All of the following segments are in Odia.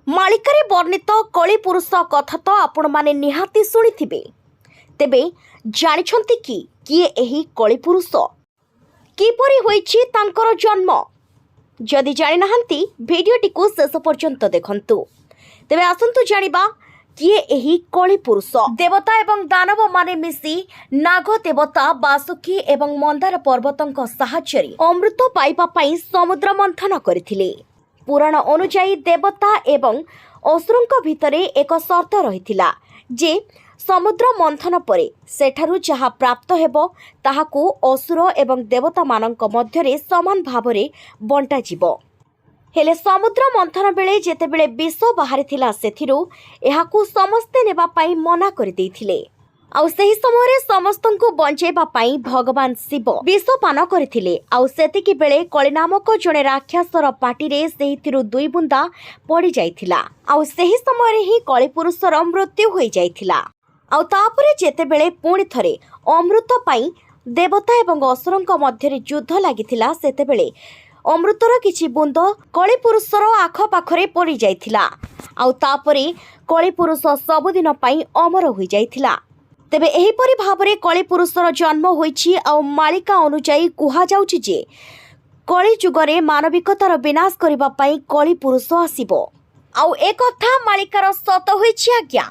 ମାଳିକାରେ ବର୍ଣ୍ଣିତ କଳିପୁରୁଷ କଥା ତ ଆପଣମାନେ ନିହାତି ଶୁଣିଥିବେ। ତେବେ ଜାଣିଛନ୍ତି କି କିଏ ଏହି କଳିପୁରୁଷ, କିପରି ହୋଇଛି ତାଙ୍କର ଜନ୍ମ? ଯଦି ଜାଣିନାହାନ୍ତି, ଭିଡ଼ିଓଟିକୁ ଶେଷ ପର୍ଯ୍ୟନ୍ତ ଦେଖନ୍ତୁ। ତେବେ ଆସନ୍ତୁ ଜାଣିବା କିଏ ଏହି କଳିପୁରୁଷ। ଦେବତା ଏବଂ ଦାନବମାନେ ମିଶି ନାଗ ଦେବତା ବାସୁକୀ ଏବଂ ମନ୍ଦାର ପର୍ବତଙ୍କ ସାହାଯ୍ୟରେ ଅମୃତ ପାଇବା ପାଇଁ ସମୁଦ୍ର ମନ୍ଥନ କରିଥିଲେ। ପୁରାଣ ଅନୁଯାୟୀ ଦେବତା ଏବଂ ଅସୁରଙ୍କ ଭିତରେ ଏକ ସର୍ତ୍ତ ରହିଥିଲା ଯେ ସମୁଦ୍ର ମନ୍ଥନ ପରେ ସେଠାରୁ ଯାହା ପ୍ରାପ୍ତ ହେବ, ତାହାକୁ ଅସୁର ଏବଂ ଦେବତାମାନଙ୍କ ମଧ୍ୟରେ ସମାନ ଭାବରେ ବଣ୍ଟାଯିବ। ହେଲେ ସମୁଦ୍ର ମନ୍ଥନ ବେଳେ ଯେତେବେଳେ ବିଷ ବାହାରିଥିଲା ସେଥିରୁ, ଏହାକୁ ସମସ୍ତେ ନେବା ପାଇଁ ମନା କରିଦେଇଥିଲେ। ଆଉ ସେହି ସମୟରେ ସମସ୍ତଙ୍କୁ ବଞ୍ଚାଇବା ପାଇଁ ଭଗବାନ ଶିବ ବିଷ ପାନ କରିଥିଲେ। ଆଉ ସେତିକି ବେଳେ କଳି ନାମକ ଜଣେ ରାକ୍ଷସର ପାଟିରେ ସେହିଥିରୁ ଦୁଇ ବୁନ୍ଦା ପଡ଼ିଯାଇଥିଲା। ଆଉ ସେହି ସମୟରେ ହିଁ କଳିପୁରୁଷର ମୃତ୍ୟୁ ହୋଇଯାଇଥିଲା। ଆଉ ତାପରେ ଯେତେବେଳେ ପୁଣି ଥରେ ଅମୃତ ପାଇଁ ଦେବତା ଏବଂ ଅସୁରଙ୍କ ମଧ୍ୟରେ ଯୁଦ୍ଧ ଲାଗିଥିଲା, ସେତେବେଳେ ଅମୃତର କିଛି ବୁନ୍ଦ କଳିପୁରୁଷର ଆଖପାଖରେ ପଡ଼ିଯାଇଥିଲା। ଆଉ ତାପରେ କଳିପୁରୁଷ ସବୁଦିନ ପାଇଁ ଅମର ହୋଇଯାଇଥିଲା। ତେବେ ଏହିପରି ଭାବରେ କଳିପୁରୁଷର ଜନ୍ମ ହୋଇଛି। ଆଉ ମାଳିକା ଅନୁଯାୟୀ କୁହାଯାଉଛି ଯେ କଳିଯୁଗରେ ମାନବିକତାର ବିନାଶ କରିବା ପାଇଁ କଳିପୁରୁଷ ଆସିବ। ଆଉ ଏକଥା ମାଳିକାର ସତ ହୋଇଛି ଆଜ୍ଞା।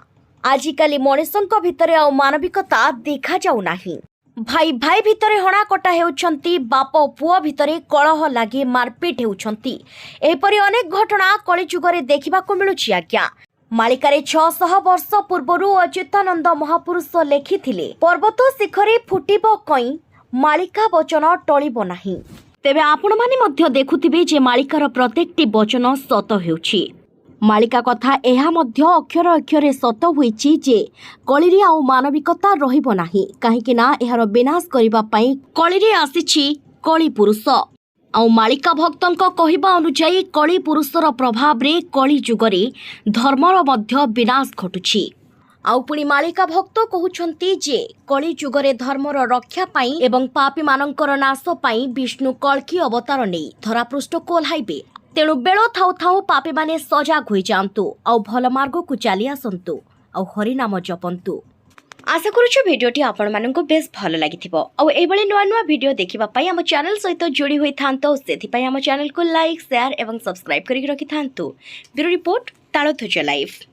ଆଜିକାଲି ମଣିଷଙ୍କ ଭିତରେ ଆଉ ମାନବିକତା ଦେଖାଯାଉନାହିଁ। ଭାଇ ଭାଇ ଭିତରେ ହଣାକଟା ହେଉଛନ୍ତି, ବାପ ପୁଅ ଭିତରେ କଳହ ଲାଗି ମାରପିଟ ହେଉଛନ୍ତି। ଏହିପରି ଅନେକ ଘଟଣା କଳିଯୁଗରେ ଦେଖିବାକୁ ମିଳୁଛି ଆଜ୍ଞା। ମାଳିକାରେ 600 ବର୍ଷ ପୂର୍ବରୁ ଅଚ୍ୟୁତାନନ୍ଦ ମହାପୁରୁଷ ଲେଖିଥିଲେ, "ପର୍ବତ ଶିଖରେ ଫୁଟିବ କଇଁ, ମାଳିକା ବଚନ ଟଳିବ ନାହିଁ।" ତେବେ ଆପଣମାନେ ମଧ୍ୟ ଦେଖୁଥିବେ ଯେ ମାଳିକାର ପ୍ରତ୍ୟେକଟି ବଚନ ସତ ହେଉଛି। ମାଳିକା କଥା ଏହା ମଧ୍ୟ ଅକ୍ଷର ଅକ୍ଷରେ ସତ ହୋଇଛି ଯେ କଳିରେ ଆଉ ମାନବିକତା ରହିବ ନାହିଁ, କାହିଁକି ନା ଏହାର ବିନାଶ କରିବା ପାଇଁ କଳିରେ ଆସିଛି କଳି ପୁରୁଷ। ଆଉ ମାଳିକା ଭକ୍ତଙ୍କ କହିବା ଅନୁଯାୟୀ କଳି ପୁରୁଷର ପ୍ରଭାବରେ କଳି ଯୁଗରେ ଧର୍ମର ମଧ୍ୟ ବିନାଶ ଘଟୁଛି। ଆଉ ପୁଣି ମାଳିକା ଭକ୍ତ କହୁଛନ୍ତି ଯେ କଳି ଯୁଗରେ ଧର୍ମର ରକ୍ଷା ପାଇଁ ଏବଂ ପାପୀମାନଙ୍କର ନାଶ ପାଇଁ ବିଷ୍ଣୁ କଳ୍କି ଅବତାର ନେଇ ଧରାପୃଷ୍ଠକୁ ଓହ୍ଲାଇବେ। ତେଣୁ ବେଳ ଥାଉ ଥାଉ ପାପୀମାନେ ସଜାଗ ହୋଇଯାଆନ୍ତୁ ଆଉ ଭଲ ମାର୍ଗକୁ ଚାଲି ଆସନ୍ତୁ ଆଉ ହରିନାମ ଜପନ୍ତୁ। ଆଶା କରୁଛୁ ଭିଡ଼ିଓଟି ଆପଣମାନଙ୍କୁ ବେଶ ଭଲ ଲାଗିଥିବ। ଆଉ ଏଇଭଳି ନୂଆ ନୂଆ ଭିଡ଼ିଓ ଦେଖିବା ପାଇଁ ଆମ ଚ୍ୟାନେଲ ସହିତ ଯୋଡ଼ି ହୋଇଥାନ୍ତୁ। ଆଉ ସେଥିପାଇଁ ଆମ ଚ୍ୟାନେଲକୁ ଲାଇକ୍, ସେୟାର ଏବଂ ସବସ୍କ୍ରାଇବ୍ କରିକି ରଖିଥାନ୍ତୁ। Bureau report, Taladhwaja live.